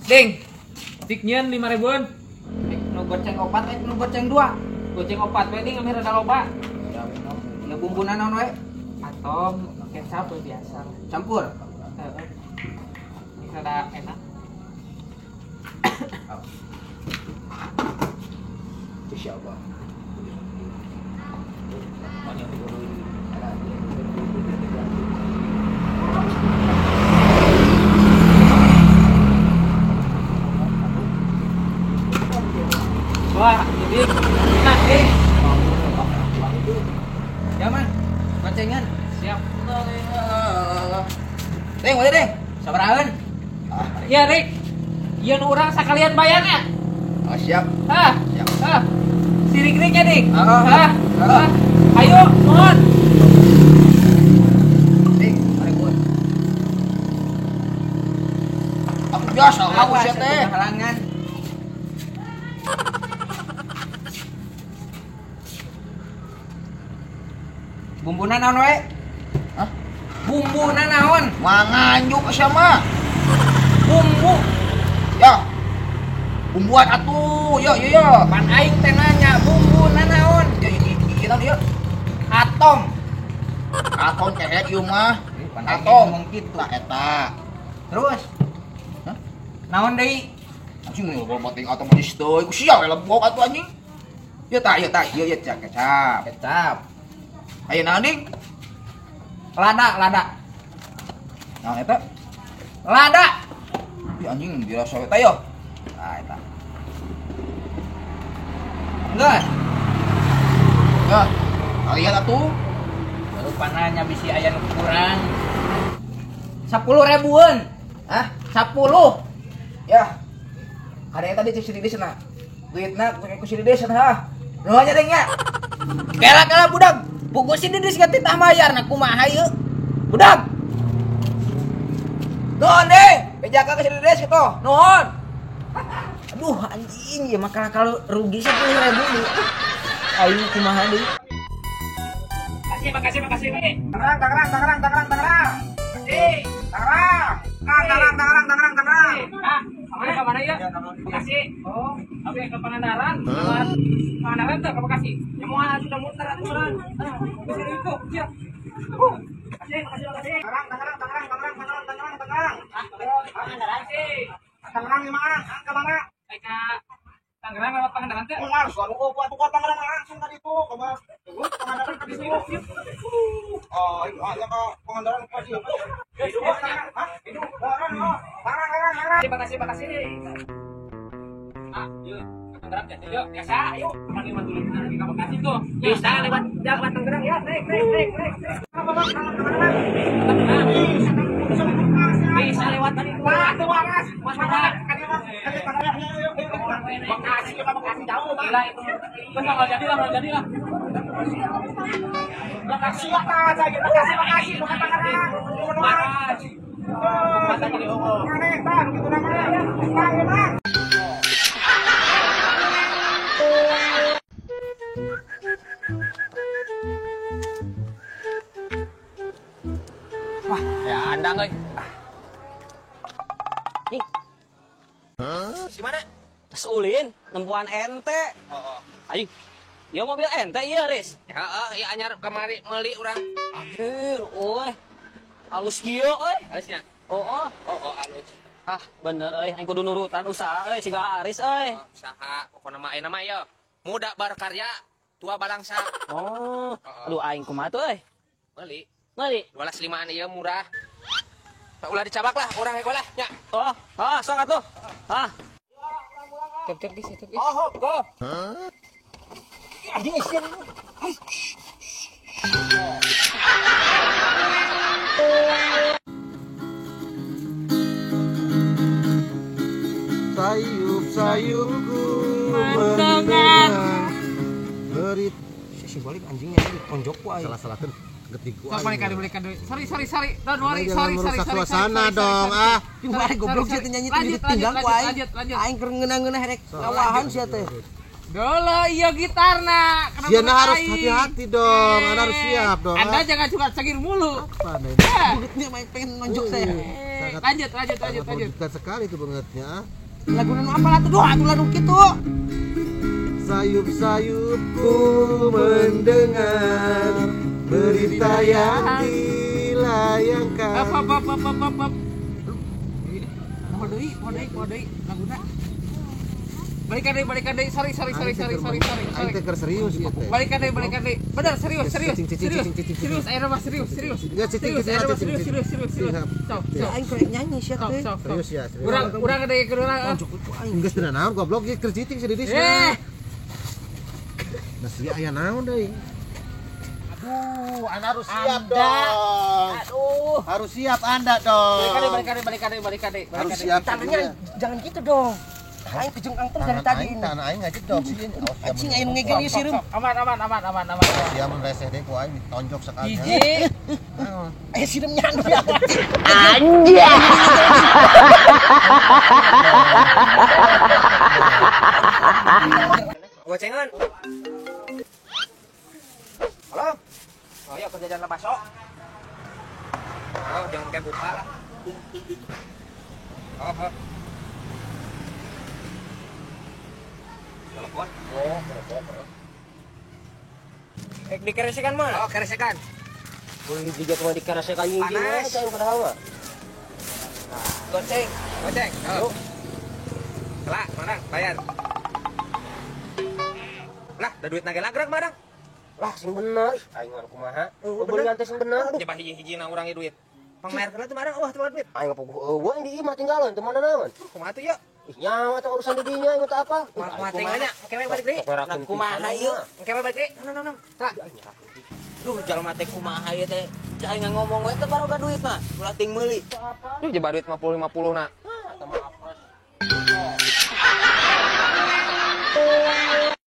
Ding. Cik nyeun 5 ribuan. Ek nu goceng 4, ek nu goceng 2. Goceng 4 we ding ameh rada loba. Ya bumbuna naon we? Atom kecap we biasa. Campur. Heeh. Ini rada enak. Insyaallah. Wah, jadi enak deh. Ya man, gocengan. Siap. Deng, boleh deng. Sabarahan. Ya, Rik. Ieu nu urang sakalian bayarnya. Oh, siap. Hah. Siap. Hah. Si Rik-rik ya, Dik. Heeh. Hah. Ayo, mohon. Dik, mari gua. Aku biasa, aku sia teh. Halangan. Bumbuna naon we? Hah? Bumbuna naon? Manganjuk sia mah. Bumbu. Ya. Bumbuan atuh. Ya ya ya. Pan aing teh nanya bumbuna naon? Ya ieu naon ieu? Atom. Atom kehet ieu mah. Atom ngomong kitu. Tah eta. Terus? Hah? Naon deui? Anjing ngobrol bating atom geus teuing. Sia we lebok atuh anjing. Ya tah, ya tah, ieu ya kecap. Kecap. Ayo naon ding? Lada, lada. Naon eta? Lada. Ih anjing dirasa eta yo. Tah eta. Geus. Ya, kalian atuh. Baru pananya bisi aya nu kurang. 10 ribuan. Hah? 10. Ya. Ada eta di sini di sana. Duitna ku si Dede sana ha. Nuhun nya ding nya. Kela-kela budak. Pugu si Dede geus titah mayar na kumaha ieu? Budak. Nuhun ding, bejakan ke si Dede kitu. Nuhun. Aduh anjing ya mah kalau rugi 10 ribu nih. Aing kumaha deui? Makasih, makasih, makasih. Tangerang, Tangerang, Tangerang, Tangerang, Tangerang. Makasih. Tangerang. Tangerang, Tangerang, Tangerang, Tangerang. Ah, kemana kemana ya? Bekasi. Oh, oke ke Pangandaran. Lewat Pangandaran tuh ke Bekasi. Ya mau sudah muter aturan. Ke sini itu, ya. Makasih, makasih, makasih. Tangerang, Tangerang, Tangerang, Tangerang, Tangerang, Tangerang, Tangerang. Pangandaran sih. Tangerang di mana? Ke mana? Ke Tangerang lewat Pangandaran tuh. Moal, suanu obat tuh Tangerang langsung tadi tuh, ke Pangandaran ke situ. Oh, iya ke Pangandaran ke situ. Hah? Itu. Tangerang, Tangerang, Tangerang. Makasih, makasih. Ah, yuk. Tangerang ya, yuk. Biasa, ayo. Orang lima dulu lagi ke Bekasi tuh. Bisa lewat lewat Tangerang ya. Naik, naik, naik, naik. Bisa lewat tadi. Wah, tuh waras. Bekasi, Bekasi jauh, Bang. Gila itu. Terus nggak jadi lah, nggak jadi lah. Bekasi lah, saya Bekasi, Bekasi, bukan Tangerang. Bekasi. Aneh, Bang, gitu namanya. Bang, ya, Bang. Wah, ya andang euy. Nih. Di mana? Tes ulin, nempuan ente. Oh, oh. Ayo. Ya mobil ente iya, Riz. Heeh, ieu anyar kamari meuli urang. Anjir, euy. Alus kieu euy. Alusnya. Oh, oh. Oh, oh alus. Ah, bener euy, aing kudu nurutan usaha euy siga Aris euy. Oh, usaha pokona mah ayeuna mah ieu. Muda berkarya, tua balangsa. Oh, aduh aing kumaha tuh euy? Meuli. Meuli. 205-an ieu murah. Tak ulah dicabak lah, urang hek lah nya. Oh, ah sok atuh. Ah. Cek cek guys, cek guys. Oh, go. Hah? Anjing isieun. Sayup-sayupku mendengar berit. Si balik anjingnya ditonjok ku aing. Salah-salahkeun getig ku aing. Sorry, sorry, sorry. Don't worry, sorry, sorry, sorry. Suasana dong ah. Cuma goblok sih nyanyi teh ditinggal ku aing. Aing keur ngeunah-ngeunah rek ngawahan sia teh. Dolo iya gitarna. Siana harus hati-hati dong, Anda harus siap dong. Anda jangan suka cengir mulu. Apa nih? Mulutnya main pengen nonjok saya. Lanjut. Mengejutkan sekali itu bangetnya. Lagu nu apa lah tuh? Duh, atuh lagu kitu. Sayup-sayupku mendengar berita yang dilayangkan. Apa. Poho deui laguna. Balikan deui. Sorry. Aing teh keur serius ieu teh. Balikan deui. Bener serius. Serius ayeuna mah serius. Serius. Sok. Aing keur nyanyi sia teh. Serius ya, serius. Urang deui keur urang. Aing geus teu naon goblok ieu keur cicing si Didis. Nah, si aya naon deui? Aduh, Anda harus siap dong. Aduh. Harus siap Anda dong. Balikan deui. Harus siap. Tangannya jangan gitu dong. Aing kejengkang terus dari tadi ini. Tangan aing ngajedog sih. Anjing aing ngegel ieu sireum. Aman. Sia mun reseh deui ku aing ditonjok sekali. Hiji. Eh sireum nyandu ya. Anjir. Gocengan. Halo. Oh iya kerja jalan baso. Oh, jangan kayak buka lah. Oh. Telepon. Oh, telepon. Dikeresekan mah? Oh, keresekan. Boleh juga cuma dikeresekan ini. Panas. Goceng. Oh. Kelak, mana? Bayar. Lah, ada duit nage lagrang marang. Lah, sing bener. Aing mah kumaha? Bener teh sing bener. Coba hiji-hiji na urang duit. Pangmayar tuh marang, wah tuh duit. Aing puguh eueuh di imah tinggalan teu mana naon. Kumaha tuh ya? Ih, nyawa teh urusan di dinya ingat apa? Kumaha teh nya? Engke we balik deui. Kumaha ieu? Engke we balik deui. Nom. Tah. Duh, jalma teh kumaha ieu teh? Cai ngomong we teh baroga duit mah. Ulah ting meuli. Duh, jeba duit 50 na.